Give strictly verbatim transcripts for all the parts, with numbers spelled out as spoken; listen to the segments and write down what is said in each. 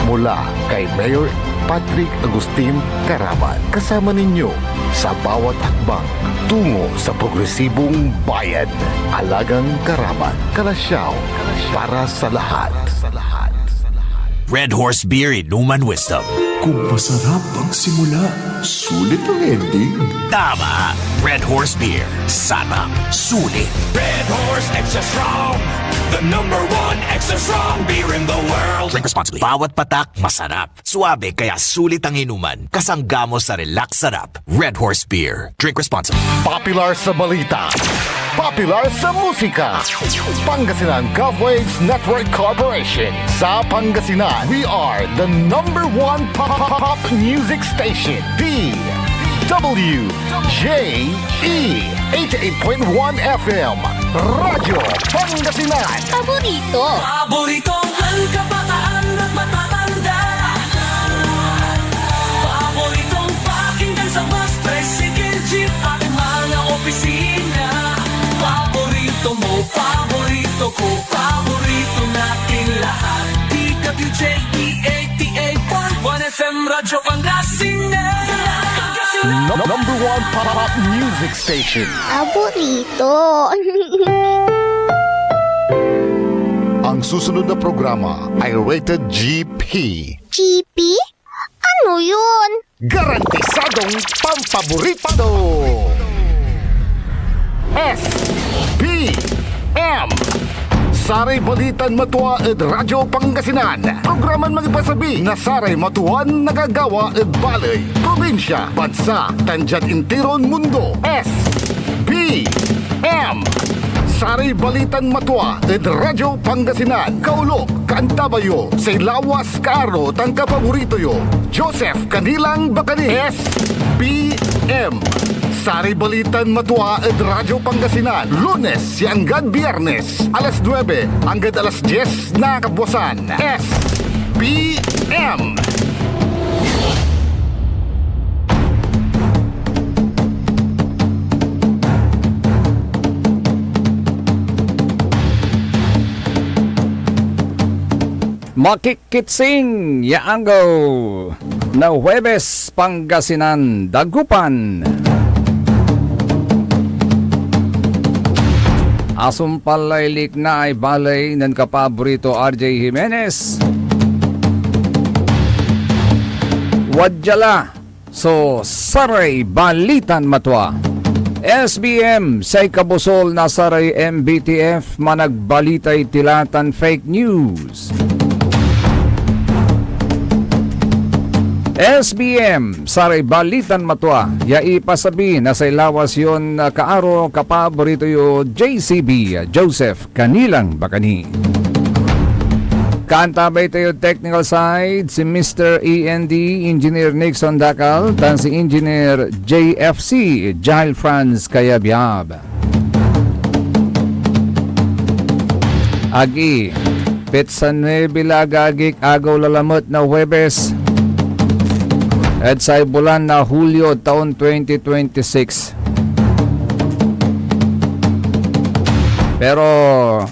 Mula kay Mayor Patrick Agustin Carabat, kasama ninyo sa bawat hakbang tungo sa progresibong bayan. Alagang Carabat, Calasiao, para sa lahat. Red Horse Beer, Inuman Wisdom. Kung masarap ang simula, sulit ang ending. Tama. Red Horse Beer. Sarap. Sulit. Red Horse Extra Strong, the number one extra strong beer in the world. Drink responsibly. Bawat patak, masarap. Suabe, kaya sulit ang inuman. Kasangga mo sa relax sarap. Red Horse Beer. Drink responsibly. Popular sa balita. Popular sa musika. Pangasinan Gov Waves Network Corporation. Sa Pangasinan, we are the number one pop, pop, pop music station. D W J E eighty-eight point one F M. Radyo Pangasinan. Paborito. Paboritong alkabataan at matatanda. Paboritong pakinggan sa bus, tricycle, jeep at mga opisina. Paborito mo, paborito ko, paborito natin lahat. D W J E eighty-eight point one F M Radyo Pangasinan. Num-, number one pop music station. Paborito. Ang susunod na programa ay rated G P. G P? Ano yun? Garantisadong pampaborito. S P M. Saray balitan matua ed Radyo Pangasinan. Programan mangipasabi na saray matuan nagagawa ed baley, probinsya, bansa, tan diad intiron mundo. S P M. Saray balitan matua ed Radyo Pangasinan. Kaolop, kaantabay yo say lawas kaaro tan kapaborito yo, Joseph Canilang Bacani. S P M. Saray balitan matua ed Radyo Pangasinan, Lunes ya anggad Biyernes, alas nuebe anggad alas dies na kabuasan. S P M. Makik- Kitsing ya anggaw na Huwebes, Pangasinan, Dagupan. Asumpal lay liknaay baley nen kapaborito R J Jimenez. Wadya la so saray balitan matua. S B M, say kabusol na saray M B T F, managbalitay tila tan fake news. S B M, saray balitan matua ya ipasabi na say lawas yon, ah, kaaro, kapaborito yo, J C B, Joseph Canilang Bacani. Kaantabay tayod technical side, si Mister E N D, Engineer Nixon Dacal, tan si Engineer J F C, Jail Franz Kayabyab. Agi, petsa nuebe la, agagik, agew la lamet na Huwebes ed say bulan na Hulyo, taon twenty twenty-six. Pero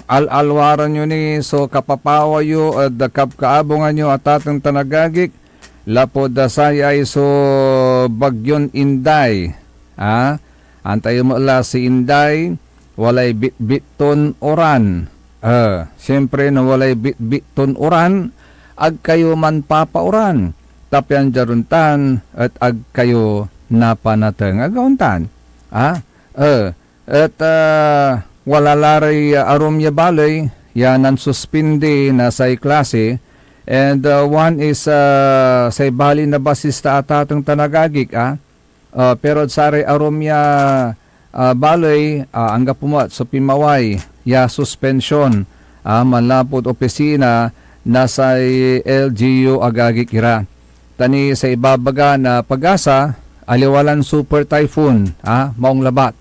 al-alwaran yo ni so kapapawa yo ed kabkaabungan yo, atateng tan agagik, lapud, ah, sayay so Bagyon Inday. Ah, antayo met la si Inday, walay bitbit ton uran. Eh, siyempre, no walay bitbit ton uran, ag kayo manpapauran, ta pian diad ontan et ag kayo napanateng. Ag ontan. Ah, eh, et, ah, wala la ray, ah, arum ya baley ya nansuspindi na say klase, and, ah, one is, ah, say bali na basista, atateng tan agagik, ah. Ah, pero saray arum ya, ah, baley, ah, anggapo met so pinmaway ya suspension, ah, manlapud opisina na say L G U, agagik ira. Ta ni say ibabaga na PAGASA, aliwa lan super typhoon, ah, maong labat.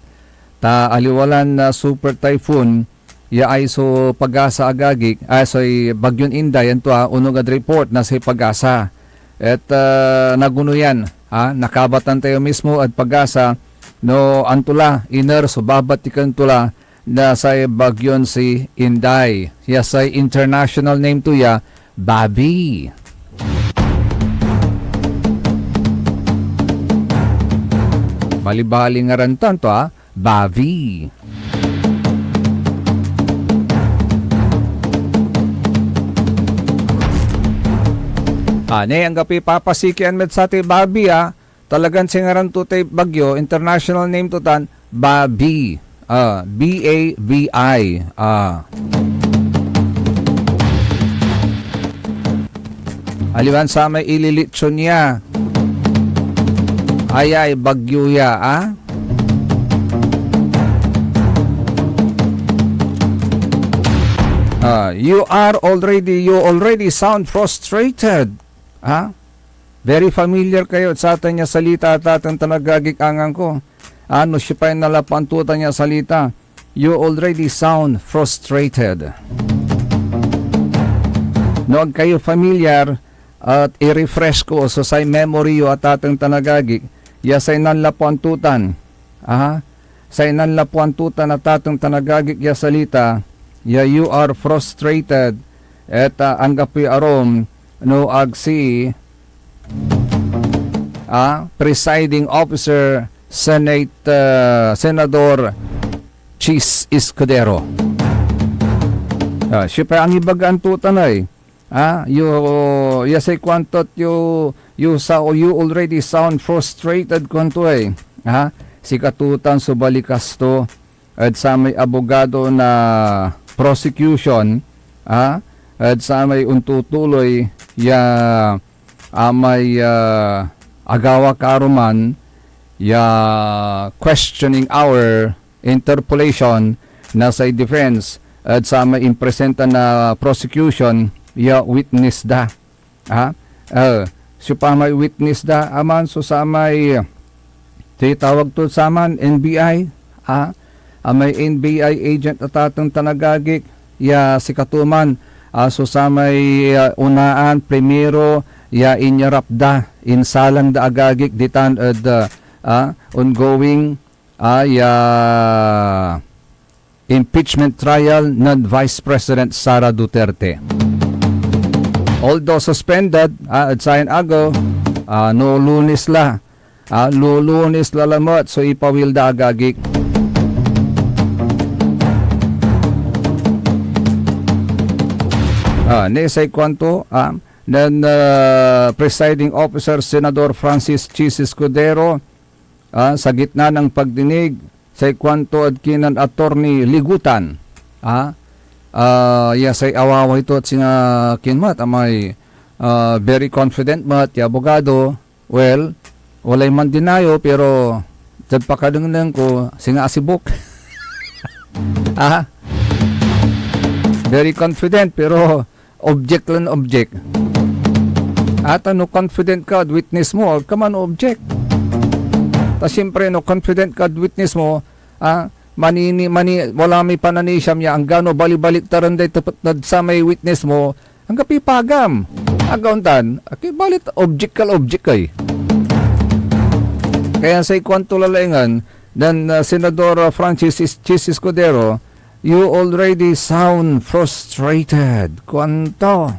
Ta aliwa lan, ah, super typhoon ya ay so PAGASA, agagik, ah, say Bagyon Inday, anto, ah, onung ed report na say PAGASA. Et, ah, nagonoyan, ah, nakabatan tayo mismo ed PAGASA no anto la, iner so babatiken to la na say bagyon si Inday. Ya say international name to ya, Babi. Balibali ngaran tan to, ah, Bavi. Ah, ne, anggapoy papasikian met satay Bavi, ah. Talagan singaran to tay bagyo, international name to tan, Bavi. Ah, B A V I. Ah. Aliwan samay ililitson ya. Ayay, bagyo ya, ah. Ah, you are already, you already sound frustrated. Ah? Very familiar kayo sa atan ya salita, tateng tan agagik, anggan ko. Ano, siopay nanlapuan to tan ya salita? You already sound frustrated. No ag kayo familiar, et i-refresh ko so say memory yo, tateng tan agagik, ya say nanlapuan to tan. Aha? Say nanlapuan to tan, tateng tan agagik, ya salita, ya you are frustrated, et, ah, anggapoy arum, no ag si, ah, Presiding Officer, Senate, ah, Senador Chiz Escudero. Ah, siopay angibagaan to tan ey. Ah, you, ya say kuanto et you, you sa-, you already sound frustrated, kuanto ey. Ah, sikato tan so balikas to ed samay abogado na prosecution, ah, ed samay ontutuloy ya amay, ah, agawa karuman ya questioning hour, interpellation na say defense ed samay impresenta na prosecution ya witness da. Ha? Eh, siopamay witness da, aman so samay titawag to saman, N B I, ah, amay N B I agent a tateng tan agagik, ya sikato man, ah, so samay, ah, unaan, primero, ya inyarap da, insalang da agagik ditan ed, ah, ah, ongoing, ah, ya impeachment trial nen Vice President Sara Duterte. Although suspended, ah, ed sayan agew, ah, no Lunes la, ah, lulunes la lamet so ipawil da, agagik. Ah, ni say kuanto, ah, nen, ah, Presiding Officer Senador Francis Chiz Escudero, ah, sa gitna ng pagdinig, say kuanto ed kinen Attorney Ligutan, ah, ah, ya say awaway to et singa kinmat amay, ah, very confident met ya abogado. Well, walay mandinayo, pero diad pakanengneng ko, singa asibuk. Ah? Very confident, pero object lan object. Ata no confident ka ed witness mo, ag ka man object. Ta siyempre, no confident ka ed witness mo, ah, manini-, mani-, wala may pananisiam ya anggano balibaliktaran day tepet dad samay witness mo, anggapoy pagam. Agaw tan, aki balit object ka la object ey. Kaya say kuanto lalaingan nen, ah, Senador, ah, Francis Is-, Chiz Escudero, "You already sound frustrated," kuanto.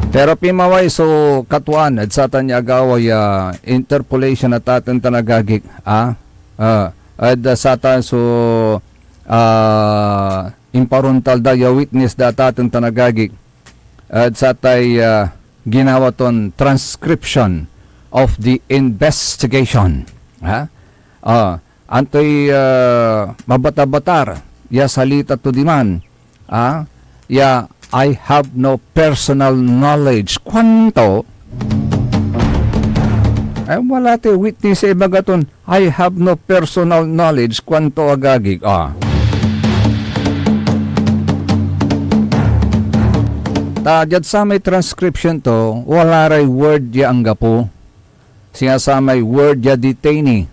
Pero pinmaway so katuaan ed satan ya agawa ya interpellation a tateng tan agagik, ah? Ah, ed, ah, satan so, ah, imparontal da ya witness da tateng tan agagik ed satay, ah, ginawa ton transcription of the investigation. Ha? Ah, antoy, ah, mabatabatar ya salita to diman, ah, ya, "I have no personal knowledge." Kuanto? Ay, wala tay witness ya ibaga ton, "I have no personal knowledge," kuanto, agagik, ah. Ta diad samay transcription to, wala ray word ya anggapo. Singa samay word ya detainee.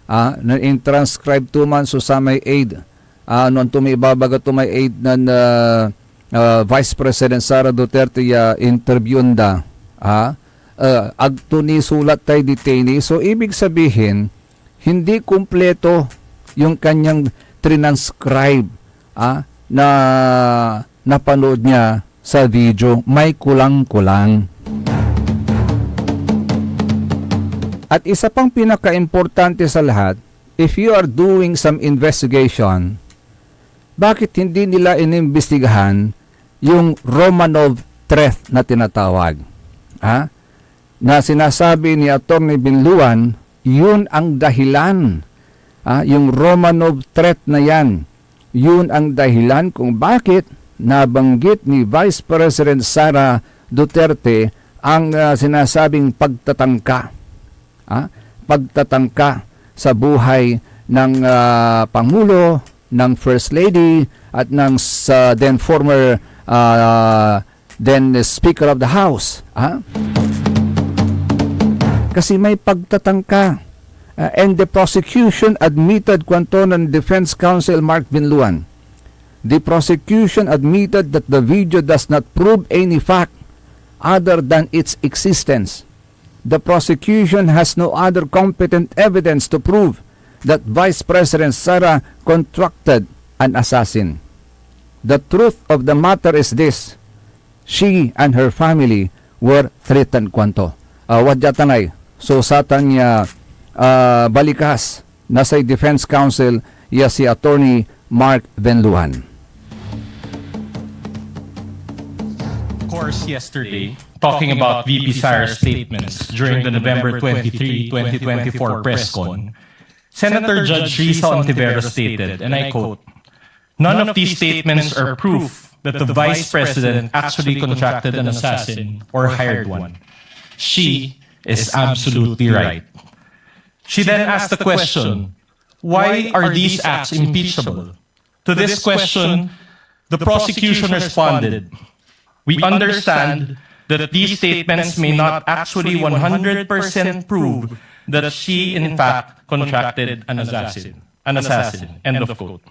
Ah, nen intranscribe to man so samay aid, ah, no anto may ibabaga to may aid nen, ah, ah, Vice President Sara Duterte ya interviewen da, ah, ah, ag to nisulat tay detainee. So, ibig sabihin, hindi kumpleto yung kanyang trinanscribe, ah, na napanood niya sa video, may kulang-kulang. At isa pang pinakaimportante sa lahat, if you are doing some investigation, bakit hindi nila inimbestigahan yung Romanov threat na tinatawag? Ha? Na sinasabi ni Attorney Binluan, yun ang dahilan. Ha? Yung Romanov threat na yan, yun ang dahilan kung bakit nabanggit ni Vice President Sara Duterte ang, ah, sinasabing pagtatangka, ah, pagtatangka sa buhay ng, ah, Pangulo, ng First Lady, at ng sa then former, ah, then Speaker of the House. Ah? Kasi may pagtatangka. Ah, and the prosecution admitted, kuanto ng defense counsel Mark Binluan, the prosecution admitted that the video does not prove any fact other than its existence. The prosecution has no other competent evidence to prove that Vice President Sara contracted an assassin. The truth of the matter is this: she and her family were threatened, kuanto. Ah, wadya tanay, so satan ya, ah, balikas na say defense counsel ya si Attorney Mark Venluan. Course yesterday, talking about V P Sara's statements during the November twenty-three, twenty twenty-four press con, Senator Judge Risa Ontiveros stated, and I quote, "None of these statements are proof that the Vice President actually contracted an assassin or hired one. She is absolutely right." She then asked the question, "Why are these acts impeachable?" To this question, the prosecution responded, "We understand that these statements may not actually one hundred percent prove that she in fact contracted an assassin." An assassin. End of quote.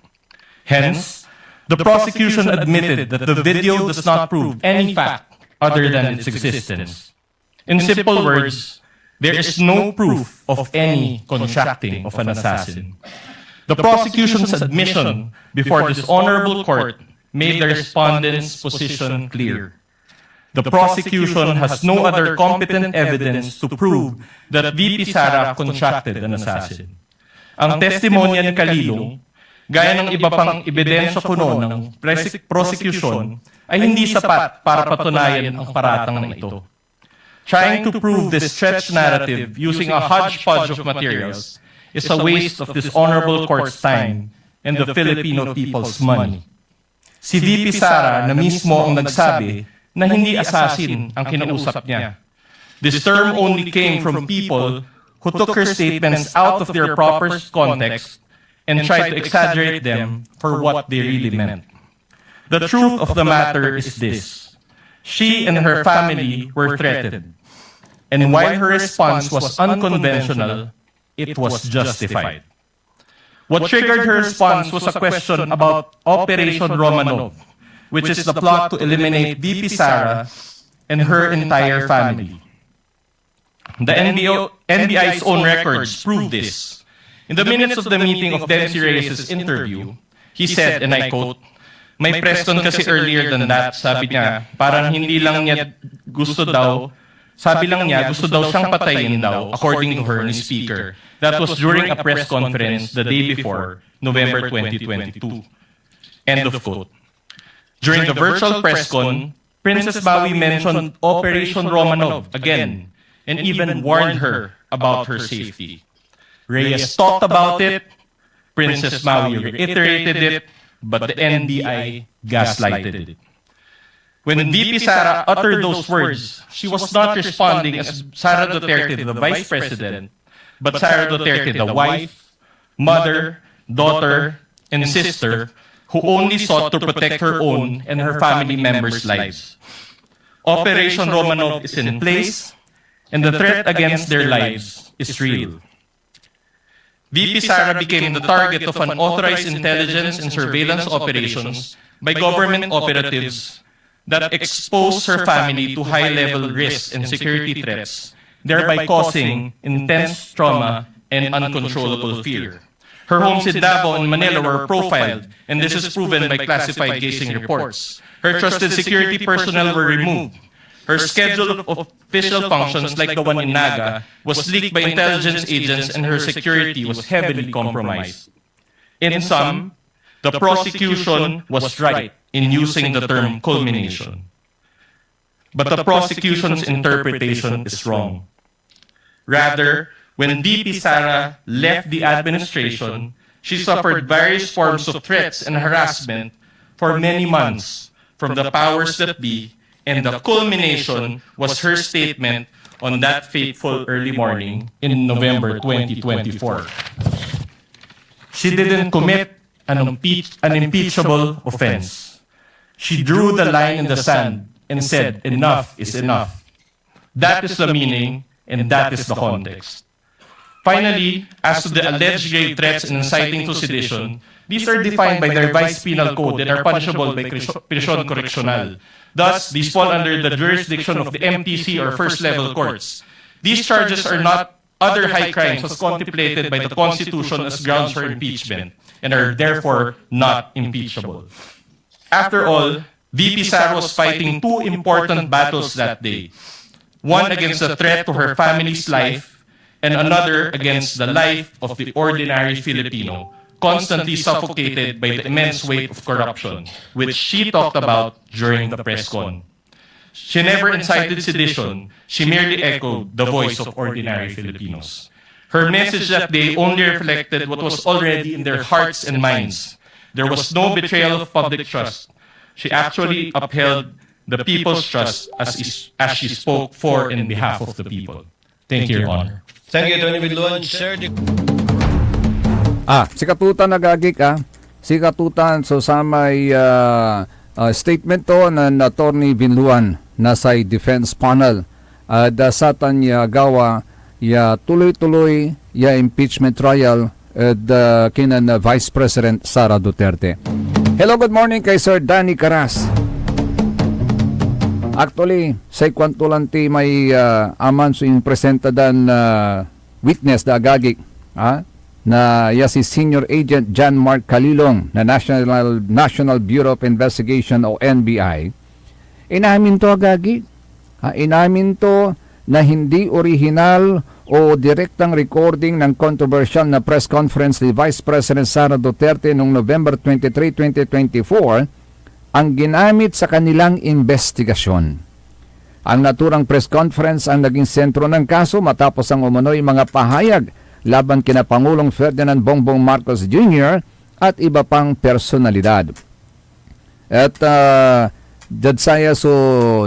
Hence, the prosecution admitted that the video does not prove any fact other than its existence. In simple words, there is no proof of any contracting of an assassin. The prosecution's admission before this honorable court made the respondent's position clear. The prosecution has no other competent evidence to prove that V P Sara contracted an assassin. Ang testimonya ni Kalilong, gaya ng iba pang ebidensya kuno ng presi- prosecution, ay hindi sapat para patunayan ang paratang na ito. Trying to prove this stretch narrative using a hodgepodge of materials is a waste of this honorable court's time and the Filipino people's money. Si V P Sara na mismo ang nagsabi na hindi assassin ang kinausap niya. This term only came from people who took her statements out of their proper context and tried to exaggerate them for what they really meant. The truth of the matter is this: she and her family were threatened. And while her response was unconventional, it was justified. What triggered her response was a question about Operation Romanov, which is the plot to eliminate V P Sara and her entire family. The N B O, N B I's own records prove this. In the minutes of the meeting of Dency Reyes' interview, he said, and I quote, "May press con kasi earlier than that, sabi niya, parang hindi lang niya gusto daw, sabi lang niya, gusto daw siyang patayin daw, according to her, ni Speaker. That was during a press conference the day before, November twenty twenty-two." End of quote. During the virtual press con, Princess Maui mentioned Operation Romanov again and even warned her about her safety. Reyes talked about it, Princess Maui reiterated it, but the N B I gaslighted it. When V P Sara uttered those words, she was not responding as Sara Duterte, the vice president, but Sara Duterte, the wife, mother, daughter, and sister, who only sought to protect her own and her family members' lives. Operation Romanov is in place, and the threat against their lives is real. V P Sara became the target of unauthorized intelligence and surveillance operations by government operatives that exposed her family to high-level risks and security threats, thereby causing intense trauma and uncontrollable fear. Her homes in Davao and Manila were profiled, and this is proven by classified casing reports. Her trusted security personnel were removed. Her schedule of official functions, like the one in Naga, was leaked by intelligence agents and her security was heavily compromised. In sum, the prosecution was right in using the term culmination. But the prosecution's interpretation is wrong. Rather, when V P Sara left the administration, she suffered various forms of threats and harassment for many months from the powers that be, and the culmination was her statement on that fateful early morning in November twenty twenty-four. She didn't commit an, impeach, an impeachable offense. She drew the line in the sand and said, "Enough is enough." That is the meaning, and that is the context. Finally, as to the alleged grave threats and inciting to sedition, these are defined by the Revised Penal Code and are punishable by crisio-, prisión koreksyonal. Thus, these fall under the jurisdiction of the M T C or first level courts. These charges are not other high crimes as contemplated by the Constitution as grounds for impeachment and are therefore not impeachable. After all, V P Sara was fighting two important battles that day, one against the threat to her family's life and another against the life of the ordinary Filipino, constantly suffocated by the immense weight of corruption, which she talked about during the press con. She never incited sedition, she merely echoed the voice of ordinary Filipinos. Her message that day only reflected what was already in their hearts and minds. There was no betrayal of public trust. She actually upheld the people's trust as, is, as she spoke for and behalf of the people. Thank you, Your Honor. Thank you, Attorney Vidluan. Sir, di- Ah, sikatotan, agagik, ah. Sikatotan, so samay ah, ah, statement to nen Attorney Vidluan na say defense panel. Ah, da satan ya gawa ya tuloy-tuloy ya impeachment trial ed ah, kinen ah, Vice President Sara Duterte. Hello, good morning kay Sir Danny Caras. Actually, say kuanto lanti may ah, aman so impresenta dan ah, witness da agagik, ah, na ya si Senior Agent John Mark Calilong na National National Bureau of Investigation o N B I. Inamin to, agagik. Ah, inamin to na hindi orihinal o direktang recording ng kontrobersyal na press conference ni Vice President Sara Duterte noong November twenty-three, twenty twenty-four ang ginamit sa kanilang imbestigasyon. Ang naturang press conference ang naging sentro ng kaso matapos ang umano'y mga pahayag laban kina Pangulong Ferdinand Bongbong Marcos Junior at iba pang personalidad. At ah, diad saya so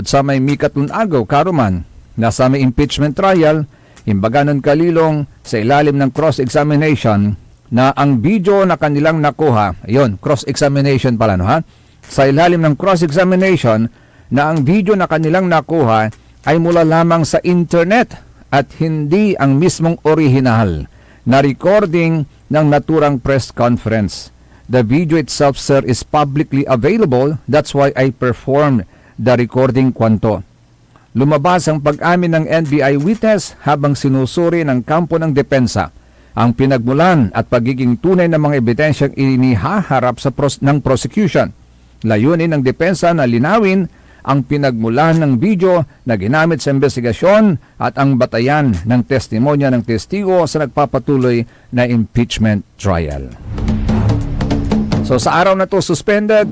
samay mikatlon agew karuman na samay impeachment trial, imbaga nen Calilong sa ilalim ng cross-examination na ang video na kanilang nakuha, yon, cross-examination pala, no, ha? Sa ilalim ng cross-examination na ang video na kanilang nakuha ay mula lamang sa internet at hindi ang mismong orihinal na recording ng naturang press conference. The video itself, sir, is publicly available. That's why I performed the recording, kuanto. Lumabas ang pag-amin ng N B I witness habang sinusuri ng kampo ng depensa ang pinagmulan at pagiging tunay na mga ebidensyang inihaharap sa pros- ng prosecution. Layunin ng depensa na linawin ang pinagmulan ng video na ginamit sa imbestigasyon at ang batayan ng testimonya ng testigo sa nagpapatuloy na impeachment trial. So sa araw na to, suspended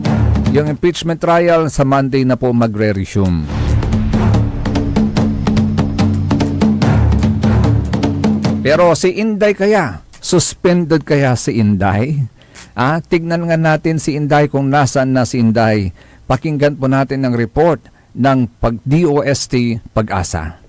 yung impeachment trial, sa Monday na po magre-resume. Pero si Inday kaya, suspended kaya si Inday? Ah, tignan nga natin si Inday kung nasaan na si Inday. Pakinggan po natin ang report ng pag D O S T PAGASA.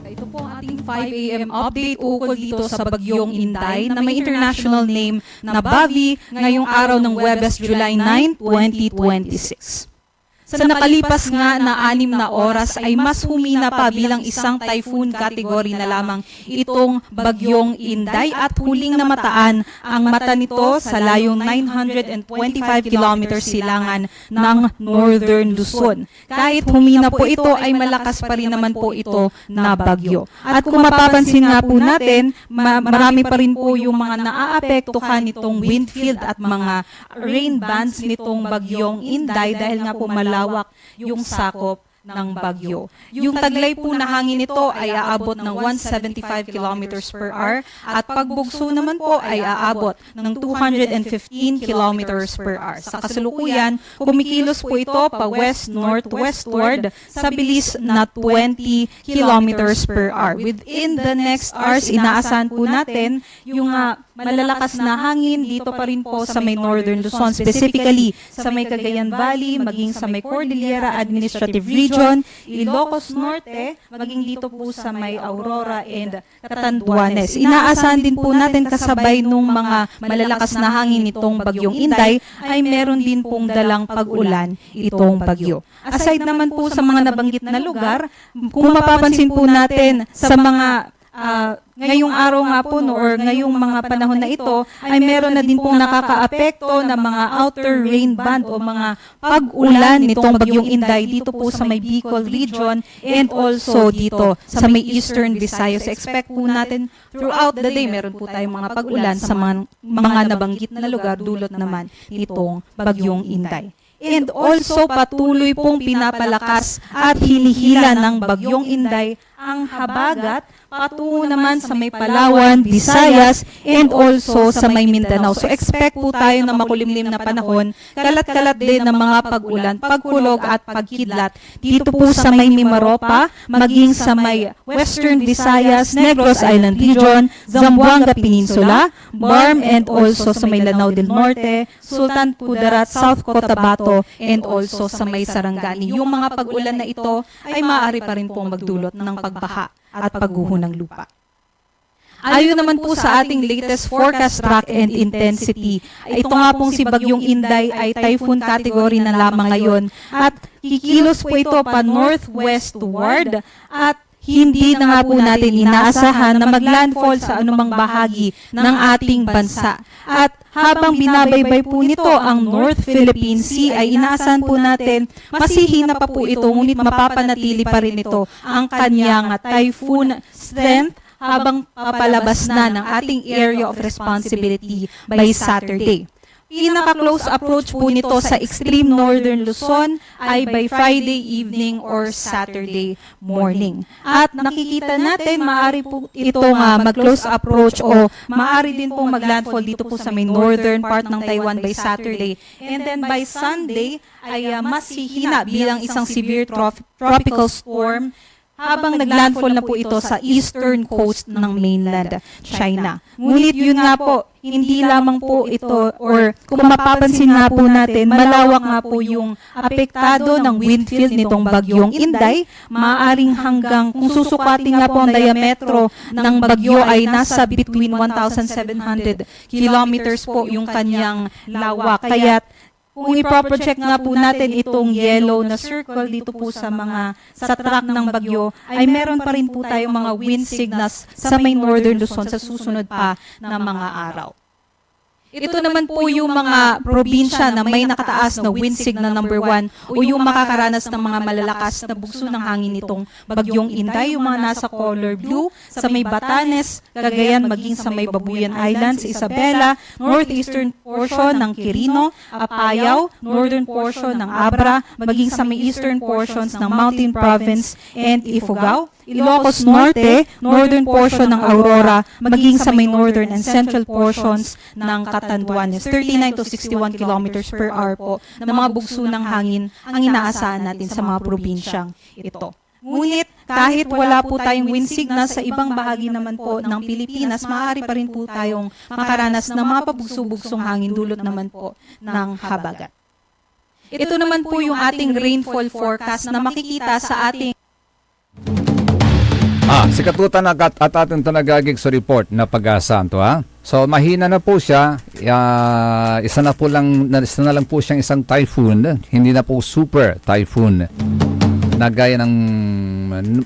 Ito po ang ating five A M update ukol dito sa Bagyong Inday na may international name na Bavi ngayong araw ng Huwebes, July nine, twenty twenty-six. Sa nakalipas nga na anim na oras ay mas humina pa bilang isang typhoon category na lamang itong Bagyong Inday at huling namataan ang mata nito sa layong nine hundred and twenty-five kilometers silangan ng Northern Luzon. Kahit humina po ito ay malakas pa rin naman po ito na bagyo. At kung mapapansin nga po natin, ma- marami pa rin po yung mga naaapektuhan nitong wind field at mga rain bands nitong bagyong Inday dahil nga po malawak yung sakop ng bagyo. Yung taglay po na hangin nito ay aabot ng one seventy-five kilometers per hour at pagbugso naman po ay aabot ng two hundred fifteen kilometers per hour. Sa kasalukuyan, kumikilos po ito pa west-northwestward sa bilis na twenty kilometers per hour. Within the next hours, inaasahan po natin yung, ah, malalakas na hangin dito pa rin po sa may Northern Luzon, specifically sa may Cagayan Valley, maging sa may Cordillera Administrative Region, Ilocos Norte, maging dito po sa may Aurora and Catanduanes. Inaasahan din po natin, kasabay nung mga malalakas na hangin nitong Bagyong Inday, ay meron din pong dalang pag-ulan itong bagyo. Aside naman po sa mga nabanggit na lugar, kung mapapansin po natin sa mga, ah, ngayong araw nga po, no, or ngayong mga panahon na ito, ay meron na din pong nakakaapekto na mga outer rain band o mga pag-ulan nitong Bagyong Inday dito po sa may Bicol region and also dito sa may Eastern Visayas. Expect po natin throughout the day, meron po tayong mga pag-ulan sa mga, mga nabanggit na lugar, dulot naman nitong Bagyong Inday. And also, patuloy pong pinapalakas at hinihila ng Bagyong Inday ang habagat patungo naman sa may Palawan, Visayas, and also sa may Mindanao. So, expect po tayo na makulimlim na panahon, kalat-kalat din ng mga pag-ulan, pagkulog at pagkidlat dito po sa may Mimaropa, maging sa may Western Visayas, Negros Island Region, Zamboanga Peninsula, BARMM, and also sa may Lanao del Norte, Sultan Kudarat, South Cotabato, and also sa may Sarangani. Yung mga pag-ulan na ito ay maaari pa rin pong magdulot ng pagbaha at pagguho ng lupa. Ayon naman po sa ating latest forecast track and intensity, ito nga pong si Bagyong Inday ay typhoon category na lamang ngayon at kikilos po ito pa northwestward at hindi na nga po natin inaasahan na maglandfall sa anumang bahagi ng ating bansa. At habang binabaybay po nito ang North Philippine Sea, ay inaasahan po natin masihina pa po ito, ngunit mapapanatili pa rin ito ang kanyang typhoon strength habang papalabas na ng ating area of responsibility by Saturday. Pinaka-close approach po nito sa extreme northern Luzon ay by Friday evening or Saturday morning. At nakikita natin, maaari po ito nga mag-close approach o maaari din pong maglandfall dito po sa may northern part ng Taiwan by Saturday. And then by Sunday ay, ah, mas hihina bilang isang severe trof- tropical storm habang naglandfall na po ito sa eastern coast ng mainland China. Ngunit yun nga po, hindi lamang po ito, or kung mapapansin nga po natin, malawak nga po yung apektado ng wind field nitong Bagyong Inday. Maaaring hanggang, kung susukatin nga po ang diametro ng bagyo, ay nasa between one thousand seven hundred kilometers po yung kanyang lawak. Kaya kung ipoproject nga po natin itong yellow na circle dito po sa mga, sa track ng bagyo, ay meron pa rin po tayong mga wind signals sa may northern Luzon sa susunod pa na mga araw. Ito naman po yung mga probinsya na may nakataas na wind signal number one o yung makakaranas ng mga malalakas na bugso ng hangin nitong Bagyong Inday, yung mga nasa color blue, sa may Batanes, Cagayan, maging sa may Babuyan Islands, Isabela, northeastern portion ng Quirino, Apayao, northern portion ng Abra, maging sa may eastern portions ng Mountain Province and Ifugao, Ilocos Norte, northern portion ng Aurora, maging sa may northern and central portions ng Catanduanes. Thirty-nine to sixty-one kilometers per hour po na mga bugso ng hangin ang inaasahan natin sa mga probinsyang ito. Ngunit kahit wala po tayong wind signal sa ibang bahagi naman po ng Pilipinas, maaari pa rin po tayong makaranas ng mga pabugso-bugsong hangin dulot naman po ng habagat. Ito naman po yung ating rainfall forecast na makikita sa ating Ah, sikatotan at, at atin tanagagig sa report na PAGASA to, ha? So, mahina na po siya. Ah, isa na po lang, na, isa na lang po siyang isang typhoon. Hindi na po super typhoon na gaya ng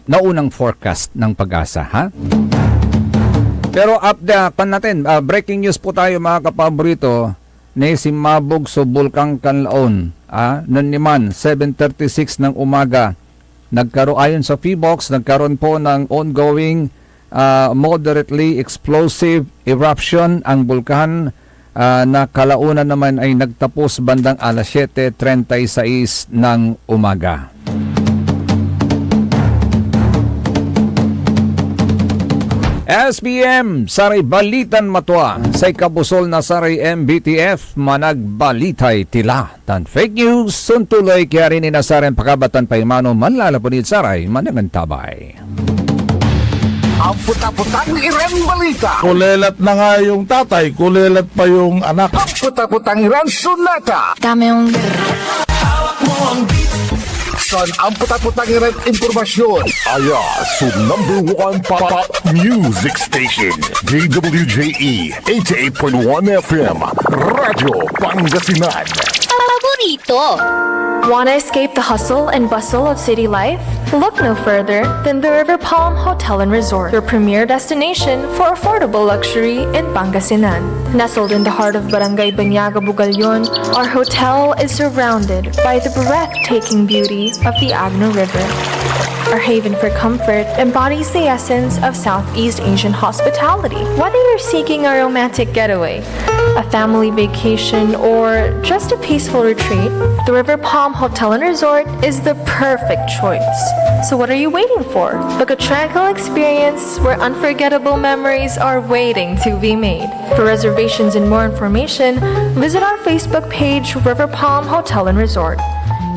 naunang forecast ng PAGASA, ha? Pero up the, pan natin, ah, breaking news po tayo, mga kapaborito. Nisimabog so Bulkang Kanlaon, ah, nen niman, seven thirty-six ng umaga. Nagkaro-, ayon sa PHIVOLCS, nagkaroon po ng ongoing, ah, moderately explosive eruption ang bulkan, ah, na kalaunan naman ay nagtapos bandang alas siyete treinta y seis ng umaga. S B M, saray balitan matua, say kabusol na saray M B T F, managbalitay tila tan fake news, ontuloy kaya rin inasaren pakabatan paimano manlalapud ed saray manangantabay. Amputaputang iran balita. Kulelat na nga yung tatay, kulelat pa yung anak. Amputaputang iran sonata. Dame yung Hawak mo ang beat. San amputaputang iran impormasyon. Aya so number one pop music station, D W J E eighty-eight point one F M, Radyo Pangasinan. Paborito. Wanna escape the hustle and bustle of city life? Look no further than the River Palm Hotel and Resort, your premier destination for affordable luxury in Pangasinan. Nestled in the heart of Barangay Banyaga, Bugallon, our hotel is surrounded by the breathtaking beauty of the Agno River. Our haven for comfort embodies the essence of Southeast Asian hospitality. Whether you're seeking a romantic getaway, a family vacation, or just a peaceful retreat, the River Palm Hotel and Resort is the perfect choice. So what are you waiting for? Book a tranquil experience where unforgettable memories are waiting to be made. For reservations and more information, visit our Facebook page, River Palm Hotel and Resort.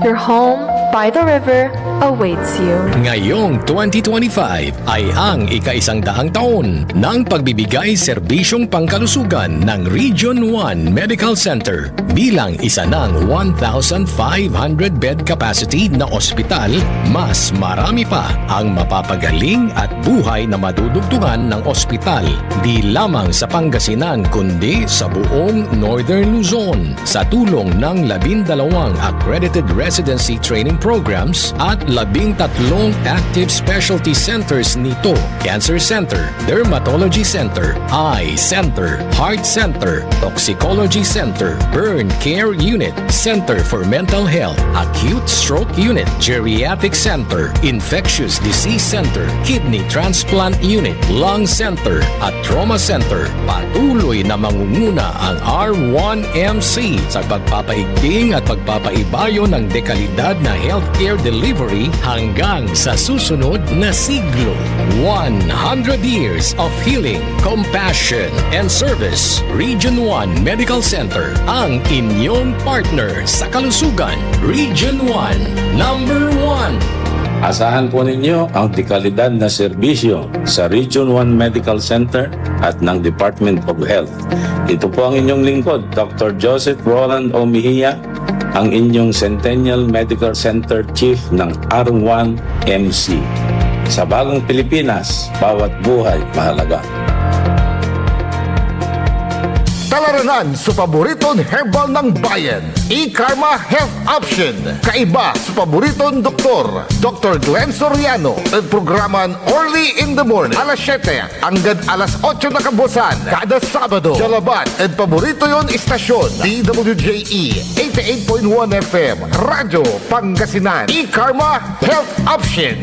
Your home by the river awaits you. Ngayong twenty twenty-five ay ang ikaisang daang taon ng pagbibigay serbisyong pangkalusugan ng Region one Medical Center. Bilang isa ng one thousand five hundred bed capacity na ospital, mas marami pa ang mapapagaling at buhay na madudugtungan ng ospital, di lamang sa Pangasinan, kundi sa buong Northern Luzon. Sa tulong ng labindalawang accredited residency training programs at labintatlong active specialty centers nito, Cancer Center, Dermatology Center, Eye Center, Heart Center, Toxicology Center, Burn Care Unit, Center for Mental Health, Acute Stroke Unit, Geriatric Center, Infectious Disease Center, Kidney Transplant Unit, Lung Center, at Trauma Center. Patuloy na mangunguna ang R one M C sa pagpapaigting at pagpapaibayo ng dekalidad na healthcare delivery hanggang sa susunod na siglo. One hundred years of healing, compassion, and service. Region one Medical Center, ang inyong partner sa kalusugan. Region one, number one. Asahan po ninyo ang dekalidad na serbisyo sa Region one Medical Center at ng Department of Health. Ito po ang inyong lingkod, Doctor Joseph Roland O. Mejia, ang inyong Centennial Medical Center Chief ng R one M C. Sa bagong Pilipinas, bawat buhay mahalaga. Talaranan so paboriton herbal ng bayan, E-Karma Health Option. Kaiba so paboriton doktor, Doctor Glenn Soriano, ed programan Early in the Morning, alas siyete anggad alas otso na kabuasan, kada Sabado. Diad labat ed paborito yon istasyon, D W J E eighty-eight point one F M, Radyo Pangasinan. E-Karma Health Option.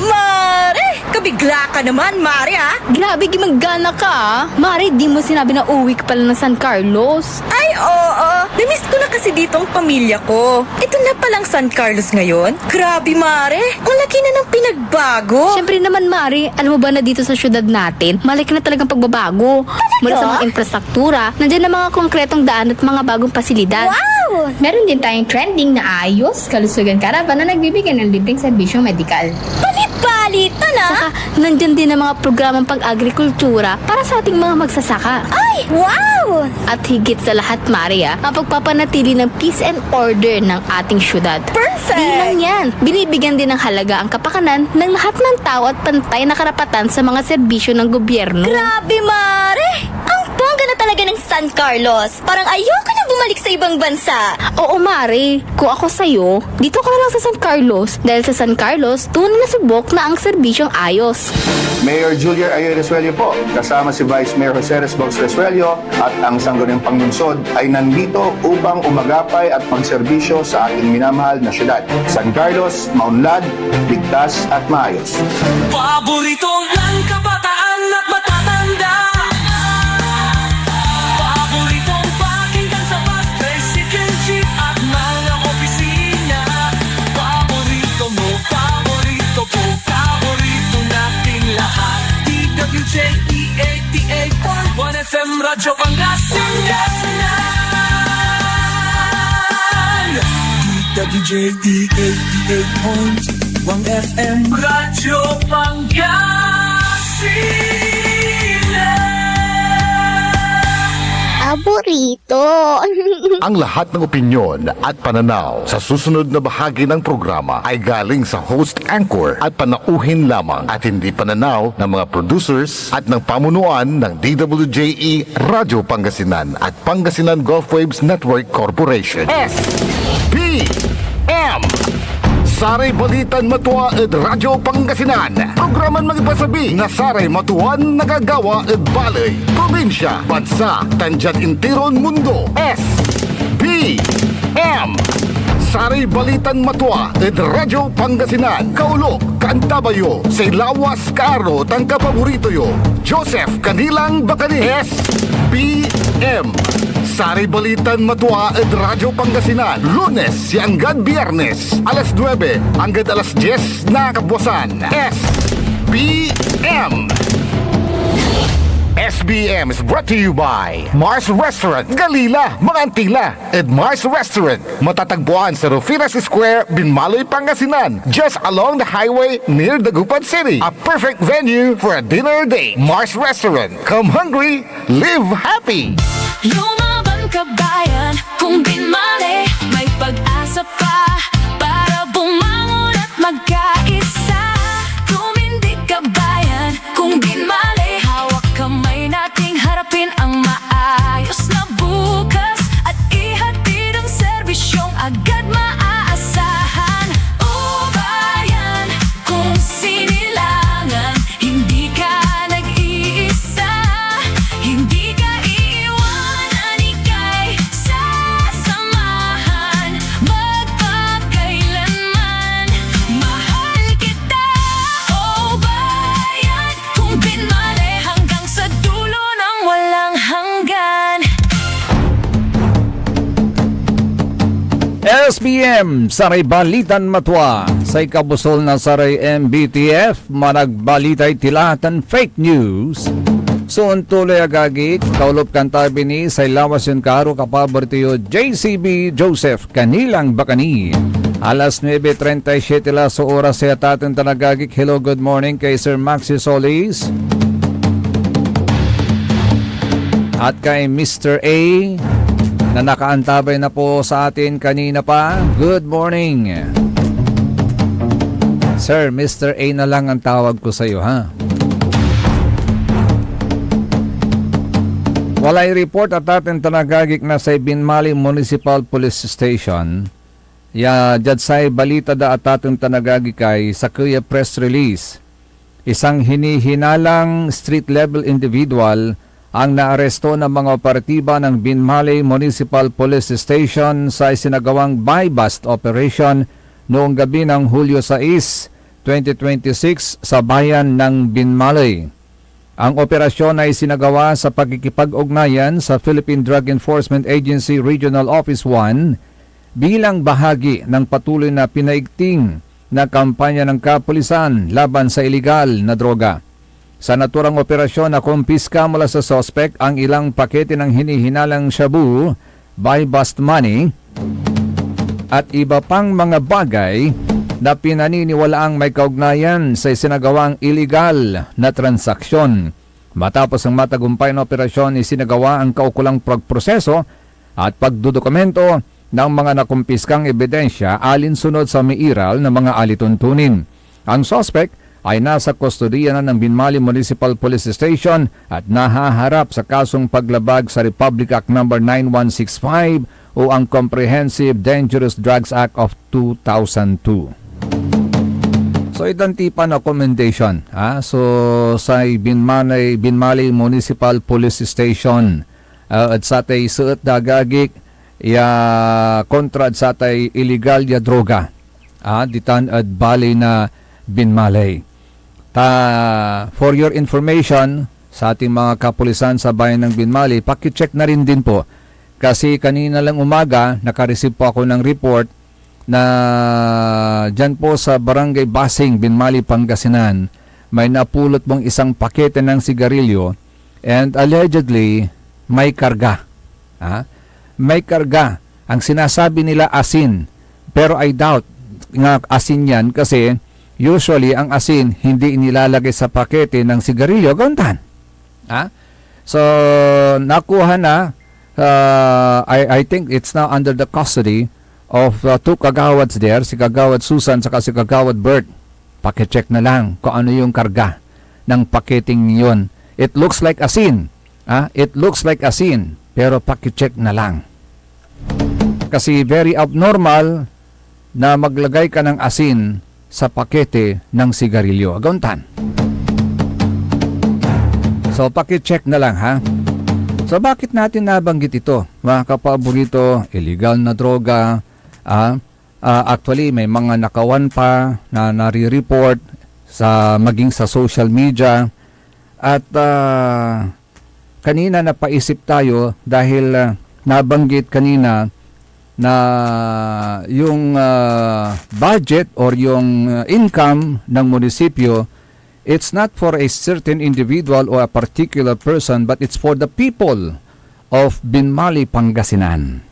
Mare! Kabigla ka naman, Mare, ah! Grabe, gimanggana ka, ah! Mare, di mo sinabi na uwi ka pala ng San Carlos. Ay, oo. Namiss ko na kasi dito ang pamilya ko. Ito na palang San Carlos ngayon. Grabe, Mare. Ang laki na ng pinagbago. Siyempre naman, Mare. Alam mo ba na dito sa syudad natin, malaki na talagang pagbabago. Talaga? Mula sa mga infrastruktura, nandiyan na mga konkretong daan at mga bagong pasilidad. Wow! Meron din tayong trending na Ayos Kalusugan Caravan na nagbibigay ng libreng serbisyong medikal. Bali-bali, tana! Saka, nandiyan din ang mga programang pag-agrikultura para sa ating mga magsasaka. Ay, wow! At higit sa lahat, Mare, ah, ang pagpapanatili ng peace and order ng ating syudad. Perfect! Di lang yan, binibigyan din ng halaga ang kapakanan ng lahat ng tao at pantay na karapatan sa mga serbisyo ng gobyerno. Grabe, Mare! Ang bongga na talaga ng San Carlos! Parang ayoko na bumalik sa ibang bansa! Oo, Mare. Kung ako sa'yo, dito ka na lang sa San Carlos, dahil sa San Carlos, tunay na subok na ang serbisyong ayos. Mayor Julier Ayoy Resuello po, kasama si Vice Mayor Jose Resbox Resuello at ang sangguniang panlungsod ay nandito upang umagapay at magserbisyo sa ating minamahal na syudad. San Carlos, maunlad, ligtas at maayos. Paborito ng kabataan at matatanda. Paboritong pakinggan sa bus, tricycle, jeep at mga opisina. Paborito mo, paborito ko, paborito nating lahat. D W J Radyo Pangasinan. D W J E eighty-eight point one F M. Radyo Pangasinan. Aburrito. Ang lahat ng opinyon at pananaw sa susunod na bahagi ng programa ay galing sa host anchor at panauhin lamang at hindi pananaw ng mga producers at ng pamunuan ng D W J E Radyo Pangasinan at Pangasinan Gulf Waves Network Corporation. S P M. Saray balitan matua ed Radyo Pangasinan. Programan mangipasabi na saray matuan nagagawa ed baley, probinsya, bansa, tan diad intiron mundo. S P M. Saray balitan matua ed Radyo Pangasinan. Kaulop, kaantabay yo say lawas, kaaro, tan kapaborito yo, Joseph Kanilang Bacani. S P M. Saray balitan matua ed Radyo Pangasinan, Lunes ya anggad Biyernes, alas nuebe anggad alas dies na kabwasan. S P M. S B M is brought to you by Mars Restaurant, Galila, mga Antila, ed Mars Restaurant. Matatagpuan sa Rufinas Square, Binmaloy, Pangasinan, just along the highway near Dagupan City. A perfect venue for a dinner date. Mars Restaurant. Come hungry, live happy. Lumaban ka, bayan, kung binmali, may pag-asa pa para bumangon at magkaisa. Tumindig ka, bayan, kung binmali, hawak kamay nating harapin ang maayos na bukas at ihatid ang serbisyong agad maaasahan. O bayan, kung sinilangan, hindi ka nag-iisa, hindi ka iiwanan, ika'y sasamahan magpakailanman. Mahal kita, o bayan, kung binmali hanggang sa dulo ng walang hanggan. S B M, saray balitan matua, say kabusol na saray M B T F, managbalitay tila tan fake news. So, ontuloy, agagik, kaulop, kaantabay ni say lawas yon kaaro, kapaborito yo, J C B Joseph Kanilang Bacani. Alas nuebe treinta y siete la so oras ya, atateng tan agagik. Hello, good morning kay Sir Maxi Solis at kay Mister A na nakaantabay na po sa atin kanina pa. Good morning. Sir, Mister A na lang ang tawag ko sa'yo, ha? Walay report, atateng tan agagik, na say Binmali Municipal Police Station ya diad say balita da, atateng tan agagik, ay sakey a press release. Isang hinihinalang street-level individual ang naaresto na mga operatiba ng Binmali Municipal Police Station sa isinagawang buy-bust operation noong gabi ng Hulyo sais, twenty twenty-six, sa bayan ng Binmali. Ang operasyon ay sinagawa sa pakikipag-ugnayan sa Philippine Drug Enforcement Agency Regional Office one bilang bahagi ng patuloy na pinaigting na kampanya ng kapulisan laban sa iligal na droga. Sa naturang operasyon, nakumpiska mula sa suspek ang ilang pakete ng hinihinalang shabu, buy-bust money, at iba pang mga bagay na pinaniniwalaang may kaugnayan sa isinagawang iligal na transaksyon. Matapos ang matagumpay na operasyon, isinagawa ang kaukulang pagproseso at pagdodokumento ng mga nakumpiskang ebidensya alinsunod sa miiral na mga alituntunin. Ang suspek ay nasa kustodiya na ng Binmali Municipal Police Station at nahaharap sa kasong paglabag sa Republic Act Number nine one six five o ang Comprehensive Dangerous Drugs Act of two thousand two. So, itan ti pa na commendation, ha? So, say Binmali, Binmali Municipal Police Station, ah, ed satay seet da agagik ya kontra ed satay iligal ya droga, ah, ditan ed baley na Binmali. Ta, for your information, sa ating mga kapulisan sa bayan ng Binmali, pakicheck na rin din po. Kasi kanina lang umaga, nakareceive po ako ng report na diyan po sa Barangay Basing, Binmali, Pangasinan, may napulot pong isang pakete ng sigarilyo and allegedly, May karga. Ha? May karga. Ang sinasabi nila asin. Pero I doubt nga asin yan kasi usually ang asin hindi inilalagay sa pakete ng sigarilyo. Agaw tan. Ha? So, nakuha na, uh, I, I think it's now under the custody of uh, two kagawads there, si Kagawad Susan saka si Kagawad Bert. Pakicheck na lang kung ano yung karga ng paketing yon. It looks like asin. Ah, it looks like asin, pero pakicheck na lang. Kasi very abnormal na maglagay ka ng asin sa pakete ng sigarilyo. Agaw tan. So, pakicheck na lang, ha? So, bakit natin nabanggit ito? Mga kapaborito, illegal na droga, ah, ah, actually, may mga nakawan pa na nare-report sa, maging sa social media. At, ah, kanina napaisip tayo dahil, ah, nabanggit kanina na yung, ah, budget or yung, ah, income ng munisipyo, it's not for a certain individual or a particular person, but it's for the people of Binmali, Pangasinan.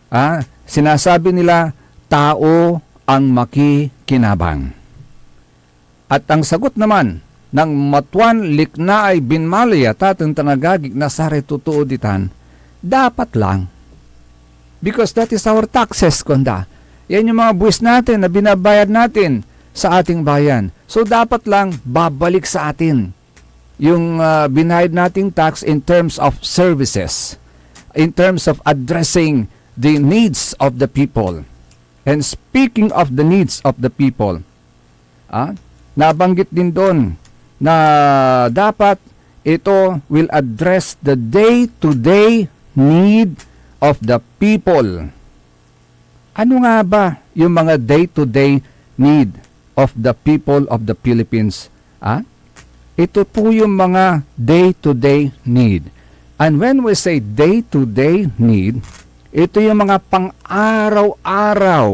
Ah, sinasabi nila, tao ang makikinabang. At ang sagot naman ng matuan liknaay Binmali a tateng tan agagik na saray totoo ditan, dapat lang. Because that is our taxes, kuanda. Yan yung mga buwis natin na binabayad natin sa ating bayan. So, dapat lang babalik sa atin yung, ah, binayad nating tax in terms of services, in terms of addressing the needs of the people. And speaking of the needs of the people, ah, nabanggit din doon na dapat ito will address the day-to-day need of the people. Ano nga ba yung mga day-to-day need of the people of the Philippines? Ah? Ito po yung mga day-to-day need. And when we say day-to-day need, ito yung mga pang-araw-araw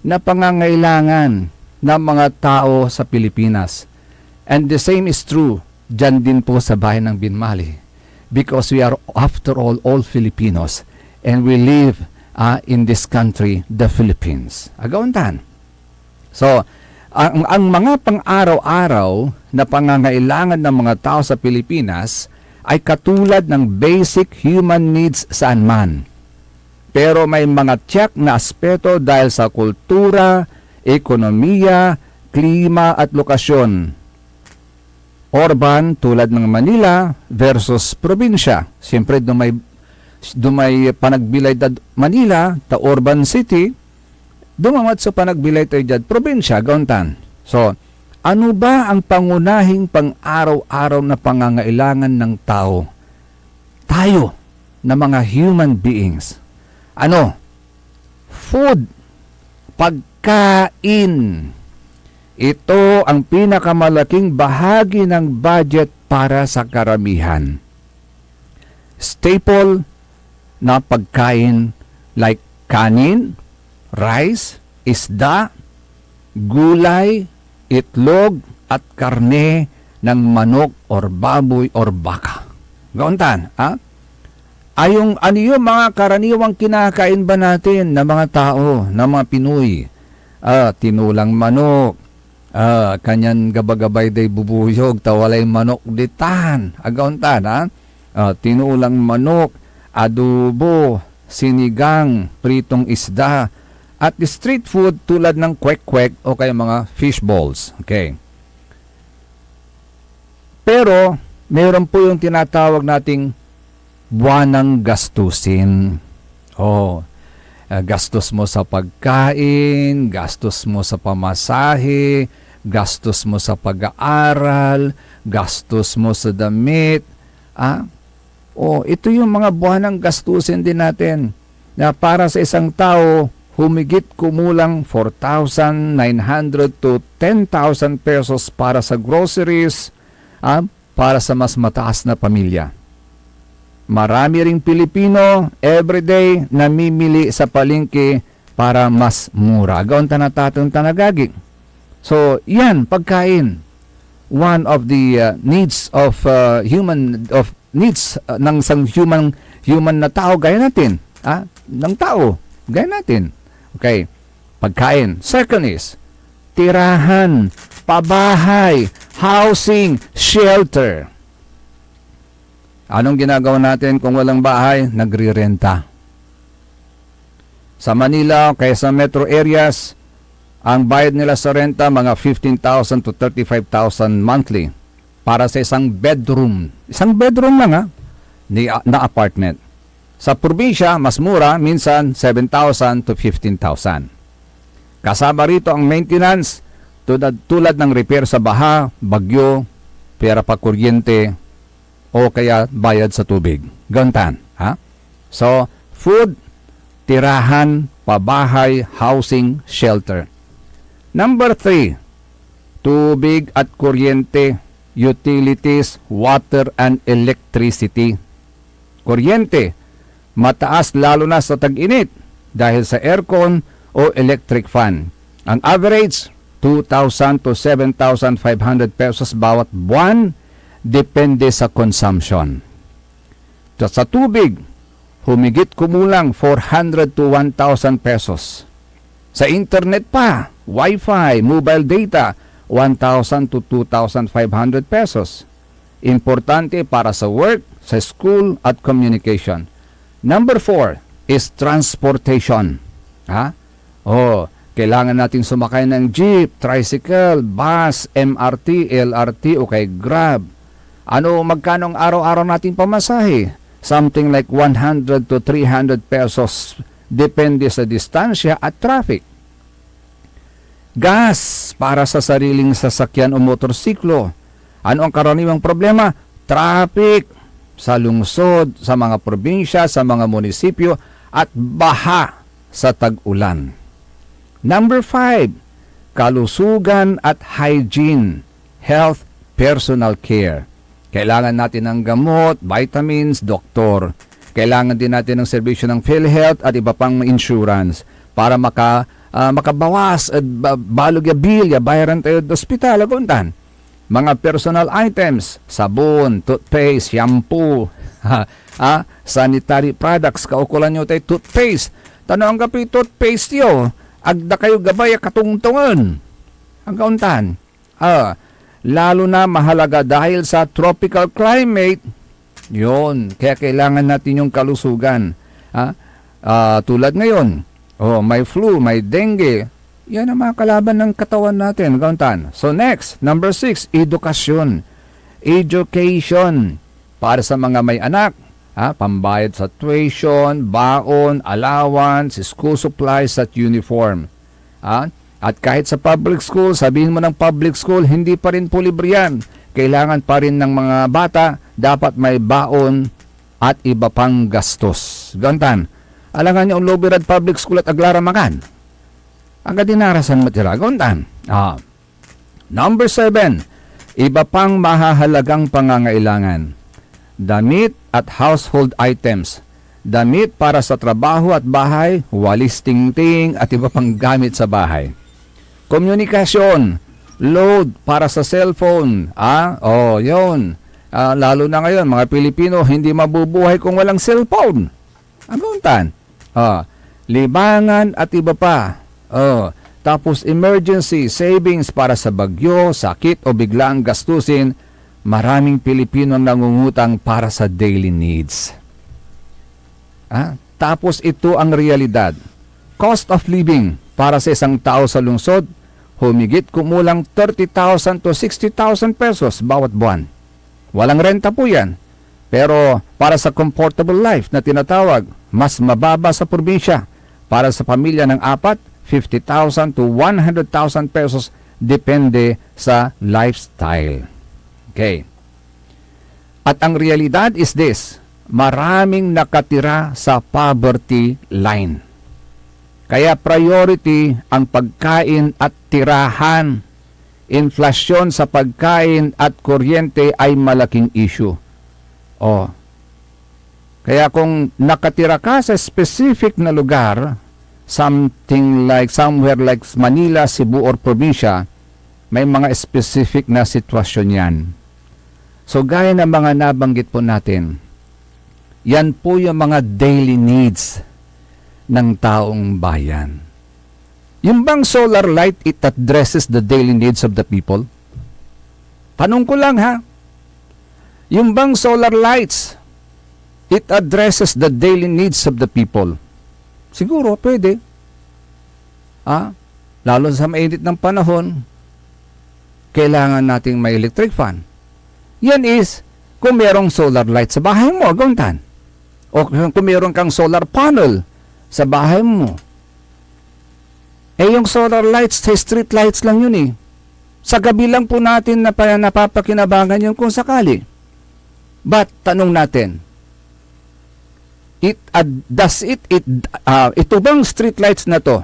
na pangangailangan ng mga tao sa Pilipinas. And the same is true dyan din po sa bayan ng Binmali. Because we are, after all, all Filipinos. And we live, ah, in this country, the Philippines. Agaw tan. So, ang, ang mga pang-araw-araw na pangangailangan ng mga tao sa Pilipinas ay katulad ng basic human needs saan man. Pero may mga tiyak na aspeto dahil sa kultura, ekonomiya, klima at lokasyon. Urban tulad ng Manila versus probinsya. Siyempre, dumay, dumay panagbilay dad Manila, ta urban city, dumamat so panagbilay tayo diad probinsya, agaw tan. So, ano ba ang pangunahing pang-araw-araw na pangangailangan ng tao? Tayo, na mga human beings. Ano? Food. Pagkain. Ito ang pinakamalaking bahagi ng budget para sa karamihan. Staple na pagkain like kanin, rice, isda, gulay, itlog, at karne ng manok or baboy or baka. Agaw tan, ha? Ayong ano yung mga karaniwang kinakain ba natin na mga tao, na mga Pinoy? Ah, tinulang manok, ah, kanyan gabagabay day bubuyog, ta walay manok ditan. Agaw tan, ha? Ah, tinulang manok, adobo, sinigang, pritong isda, at street food tulad ng kwek-kwek o kaya mga fish balls. Okay. Pero, meron po yung tinatawag nating buwanang gastusin. Oh, ah, gastos mo sa pagkain, gastos mo sa pamasahe, gastos mo sa pag-aaral, gastos mo sa damit. Ah, oh, ito yung mga buwanang gastusin din natin na para sa isang tao, humigit kumulang four thousand nine hundred to ten thousand pesos para sa groceries, ah, para sa mas mataas na pamilya. Marami ring Pilipino everyday namimili sa palengke para mas mura. Agaw tan, tateng tan agagi. So, yan, pagkain. One of the, uh, needs of, uh, human, of needs, ah, ng isang human, human na tao gaya natin, ah, ng tao gaya natin. Okay. Pagkain. Second is, tirahan, pabahay, housing, shelter. Anong ginagawa natin kung walang bahay? Nagrirenta. Sa Manila o kaya sa metro areas, ang bayad nila sa renta, mga fifteen thousand to thirty-five thousand monthly para sa isang bedroom. Isang bedroom lang, ha, ni, na apartment. Sa probinsya, mas mura, minsan seven thousand to fifteen thousand. Kasama rito ang maintenance, tulad, tulad ng repair sa baha, bagyo, pera pa kuryente, o kaya bayad sa tubig. Gantan, ha? So, food, tirahan, pabahay, housing, shelter. Number three, tubig at kuryente, utilities, water and electricity. Kuryente, mataas lalo na sa tag-init dahil sa aircon o electric fan. Ang average, two thousand to seven thousand five hundred pesos bawat buwan, depende sa consumption. Sa, sa tubig, humigit kumulang four hundred to one thousand pesos. Sa internet pa, wifi, mobile data, one thousand to two thousand five hundred pesos. Importante para sa work, sa school, at communication. Number four is transportation. Ha? Oh, kailangan natin sumakay ng jeep, tricycle, bus, M R T, L R T, o kay Grab. Ano, magkano ang araw-araw nating pamasahe? Something like one hundred to three hundred pesos, depende sa distansya at traffic. Gas para sa sariling sasakyan o motorsiklo. Ano ang karaniwang problema? Traffic sa lungsod, sa mga probinsya, sa mga munisipyo, at baha sa tag-ulan. Number five, kalusugan at hygiene, health, personal care. Kailangan natin ng gamot, vitamins, doktor. Kailangan din natin ng serbisyo ng PhilHealth at iba pang insurance para maka-, ah, makabawas ed ba-, balog ya bill ya bayaran tayo ed ospital, aguntan. Mga personal items, sabon, toothpaste, shampoo, ha, ah, sanitary products, kaukolan yo tay toothpaste. Ta no anggapoy toothpaste yo, agda kayo gabay a katongtongen. Aguntan. Ah, lalo na mahalaga dahil sa tropical climate, yun, kaya kailangan natin yung kalusugan. Ah, ah, tulad ngayon, oh, may flu, may dengue, yan ang mga kalaban ng katawan natin, aguntan. So next, number six, edukasyon. Education para sa mga may anak, ah, pambayad sa tuition, baon, allowance, school supplies at uniform. Ah, at kahit sa public school, sabihin mo ng public school, hindi pa rin po libre yan. Kailangan pa rin ng mga bata, dapat may baon at iba pang gastos. Gantan, alangan niyo ang lobby rad public school at agla ra makan. Aga dinarasan met ira, gantan. Ah. Number seven, iba pang mahahalagang pangangailangan. Damit at household items. Damit para sa trabaho at bahay, walis tingting at iba pang gamit sa bahay. Komunikasyon, load para sa cellphone. Ah, oh, yun. Ah, lalo na ngayon, mga Pilipino, hindi mabubuhay kung walang cellphone. Aguntan. Ah, libangan at iba pa. Oh, tapos emergency savings para sa bagyo, sakit o biglaang gastusin. Maraming Pilipino ang nangungutang para sa daily needs. Ah, tapos ito ang realidad. Cost of living para sa isang tao sa lungsod, humigit kumulang thirty thousand to sixty thousand pesos bawat buwan. Walang renta po yan. Pero para sa comfortable life na tinatawag, mas mababa sa probinsya. Para sa pamilya ng apat, fifty thousand to one hundred thousand pesos, depende sa lifestyle. Okay. At ang realidad is this, maraming nakatira sa poverty line. Kaya priority ang pagkain at tirahan. Inflasyon sa pagkain at kuryente ay malaking issue. Oh. Kaya kung nakatira ka sa specific na lugar, something like, somewhere like Manila, Cebu, or probinsya, may mga specific na sitwasyon yan. So, gaya ng mga nabanggit po natin, yan po yung mga daily needs ng taong bayan. Yung bang solar light, it addresses the daily needs of the people? Tanong ko lang, ha? Yung bang solar lights, it addresses the daily needs of the people? Siguro, pwede. Ah, lalo sa mainit ng panahon, kailangan nating may electric fan. Yan is, kung merong solar light sa bahay mo, agaw tan. O kung meron kang solar panel sa bahay mo. Eh, yung solar lights, sa street lights lang yun eh. Sa gabi lang po natin napa-, napapakinabangan yun kung sakali. But, tanong natin, it ad-, does it, it, ah, ito bang street lights na to,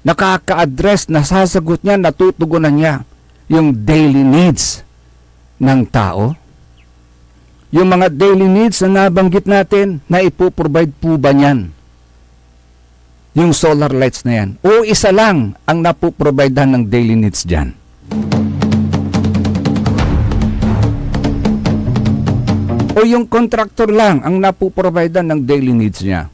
nakaka-address, nasasagot niya, natutugunan niya yung daily needs ng tao? Yung mga daily needs na nabanggit natin, naipoprovide po ba niyan yung solar lights na yan? O isa lang ang napoprovidean ng daily needs dyan? O yung contractor lang ang napoprovidean ng daily needs niya?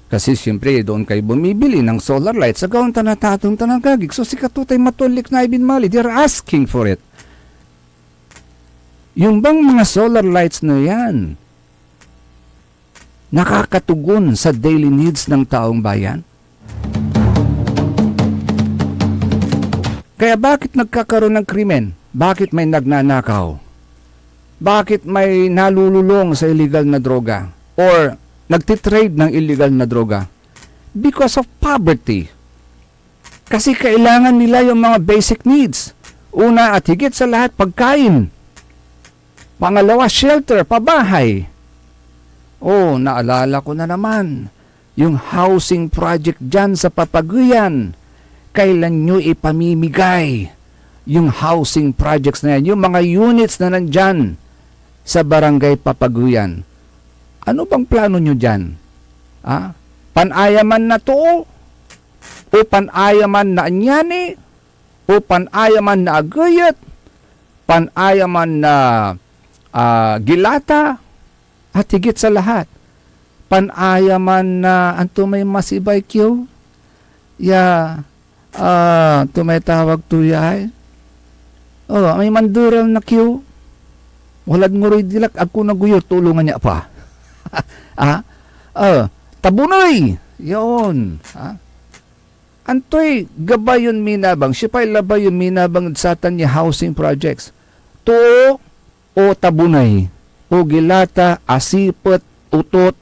Kasi siyempre, doon kayo bumibili ng solar lights sa gaon ta natatong tanang kagig. So, sikato tay matolik na ibinmali. They're asking for it. Yung bang mga solar lights na yan, nakakatugon sa daily needs ng taong bayan? Kaya bakit nagkakaroon ng krimen? Bakit may nagnanakaw? Bakit may nalululong sa illegal na droga? Or nagtitrade ng illegal na droga? Because of poverty. Kasi kailangan nila yung mga basic needs. Una at higit sa lahat, pagkain. Pangalawa, shelter, pabahay. Oh, naalala ko na naman yung housing project dyan sa Papaguyan. Kailan nyo ipamimigay yung housing projects na yan, yung mga units na nandyan sa Barangay Papaguyan? Ano bang plano nyo dyan? Ah? Panayaman na too? O panayaman na anyani? O panayaman na ageyet? Panayaman na, ah, gilata? At higit sa lahat, panayaman na, anto may masibay kiew? Ya, ah, anto may tawag to ya ay? Oh, may manderal na kiew. Walad nguroy dilak, agko nagoyur, tulongan niya pa. Ah? Oh, tabunay. Yon. Ah? Antoy gabay yon minabang? Siopay labay yon minabang ed satan ya housing projects? Too o tabunay, o gilata, asipet, utot,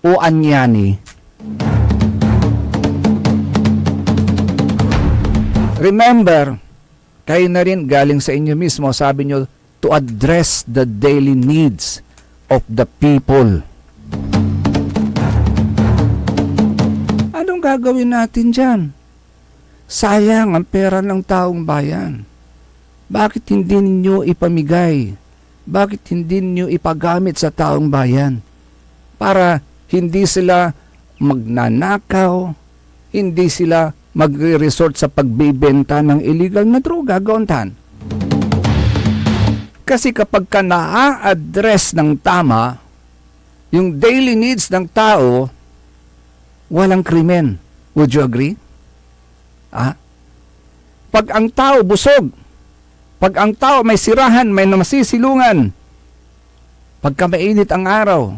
o anyani. Remember, kayo na rin, galing sa inyo mismo, sabi nyo, to address the daily needs of the people. Anong gagawin natin dyan? Sayang ang pera ng taong bayan. Bakit hindi ninyo ipamigay? Bakit hindi ninyo ipagamit sa taong bayan? Para hindi sila magnanakaw, hindi sila magre-resort sa pagbebenta ng illegal na droga, gaon tan. Kasi kapag ka naa-address ng tama yung daily needs ng tao, walang krimen. Would you agree? Ah? Pag ang tao busog, pag ang tao may sirahan, may namasilungan, pagka mainit ang araw,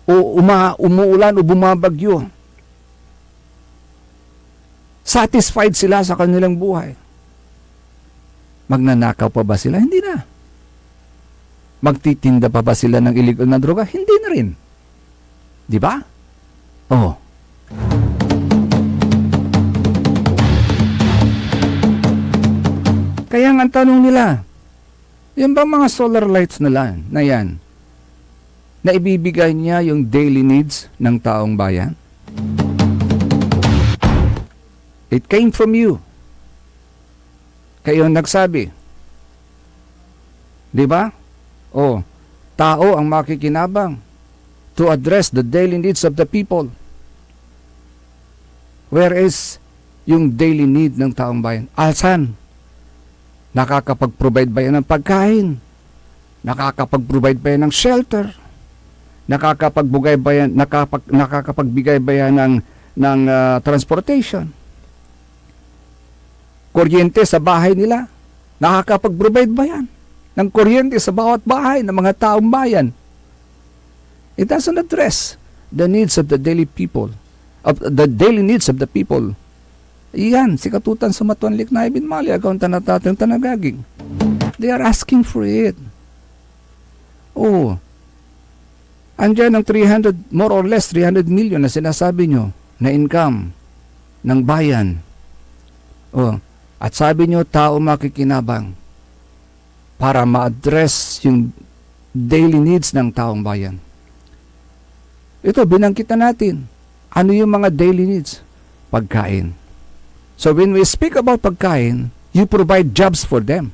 o uma-, umuulan o bumabagyo, satisfied sila sa kanilang buhay. Magnanakaw pa ba sila? Hindi na. Magtitinda pa ba sila ng illegal na droga? Hindi na rin. Di ba? Oh. Kaya nga ang tanong nila, yan bang mga solar lights na lan-, na yan, na ibibigay niya yung daily needs ng taong bayan? It came from you. Kayo ang nagsabi. Di ba? Oh, tao ang makikinabang to address the daily needs of the people. Where is yung daily need ng taong bayan? Asan? Nakakapag-provide ba yan ng pagkain? Nakakapag-provide ba yan ng shelter? Nakakapagbugay ba yan, nakapag-, nakakapagbigay ba yan ng, ng, ah, transportation? Kuryente sa bahay nila? Nakakapag-provide ba yan ng kuryente sa bawat bahay ng mga taong bayan? It doesn't address the needs of the daily people, of the daily needs of the people. Iyan, sikatotan so matuan liknay binmali, agawan tan atateng tan agagik. They are asking for it. Oh, andiyan ang three hundred, more or less three hundred million na sinasabi nyo na income ng bayan. Oh, at sabi nyo, tao makikinabang para ma-address yung daily needs ng taong bayan. Ito, binanggit na natin. Ano yung mga daily needs? Pagkain. So when we speak about pagkain, you provide jobs for them.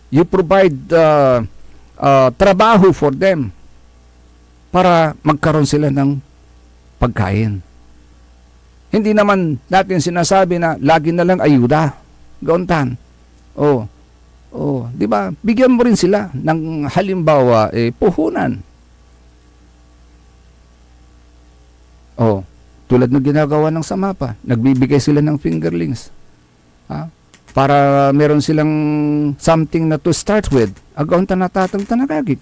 You provide, uh, uh, trabaho for them para magkaroon sila ng pagkain. Hindi naman natin sinasabi na lagi na lang ayuda. Gaon tan. Oh, oh, di ba? Bigyan mo rin sila ng halimbawa, eh, puhunan. Oh, tulad ng ginagawa ng Samapa, nagbibigay sila ng fingerlings. Ha? Para meron silang something na to start with. Agawan tan atateng tan agagik.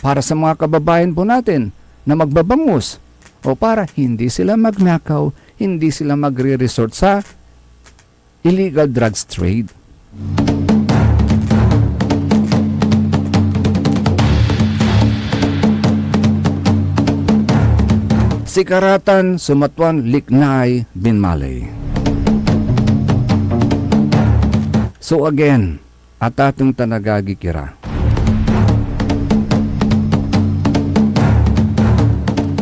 Para sa mga kababayan po natin na magbabangus. O para hindi sila magnakaw, hindi sila magre-resort sa illegal drugs trade. Sikaratan so matuan liknay binmali. So again, atateng tan agagik ira.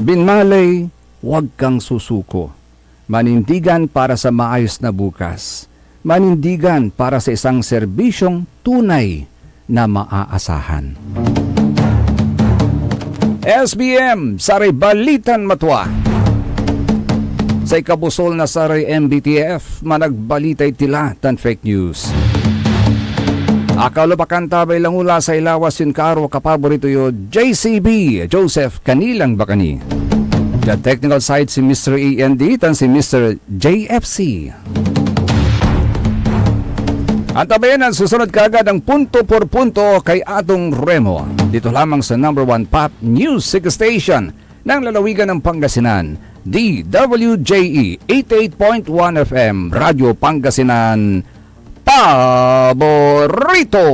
Binmali, huwag kang susuko. Manindigan para sa maayos na bukas. Manindigan para sa isang serbisyong tunay na maaasahan. S B M, saray balitan matua. Say kabusol na saray M B T F, managbalitay tila tan fake news. Akalo pa kanta bay langula say lawas yon karo kapaborito yo, J C B, Joseph Canilang Bacani. Diad technical side si Mister A N D tan si Mister J F C. Antabayan ang susunod kaagad ang punto por punto kay Atong Remo. Dito lamang sa number one pop music station ng lalawigan ng Pangasinan, D W J E eighty-eight point one F M, Radyo Pangasinan, Paborito.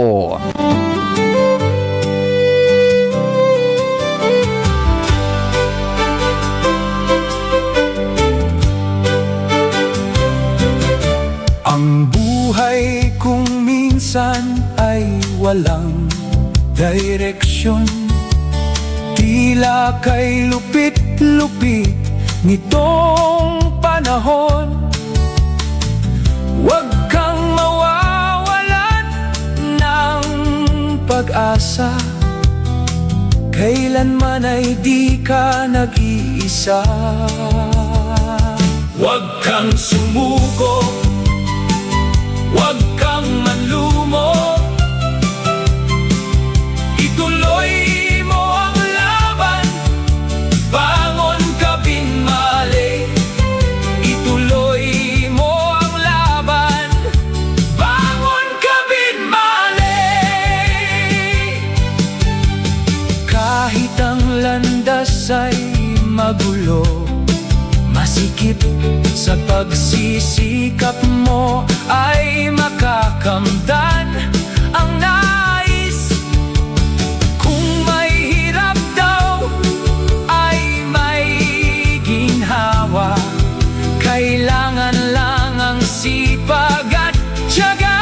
Ang buhay kong minsan ay walang direksyon. Tila kay lupit-lupit nitong panahon. Huwag kang mawawalan ng pag-asa. Kailanman ay di ka nag-iisa. Huwag kang sumuko, huwag kang manlumo. Ituloy mo ang laban, bangon ka, binmali. Ituloy mo ang laban, bangon ka, binmali. Kahit ang landas ay magulo, masikip sa pagsisikap mo ay makakamtan ang nais. Kung may hirap daw ay may ginhawa, kailangan lang ang sipag at tiyaga.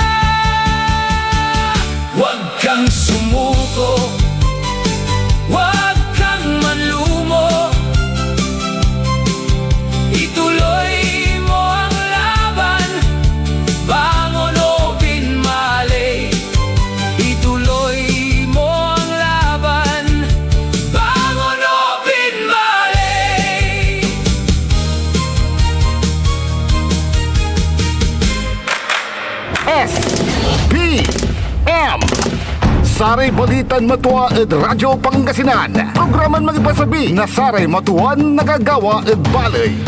Huwag kang sumuko, huwag kang manlumo. Ituloy mo ang laban, bangon o binmali. Ituloy mo ang laban, bangon o binmali. S P M. Saray balitan matua ed Radyo Pangasinan. Programan mangipasabi na saray matuan nagagawa ed baley.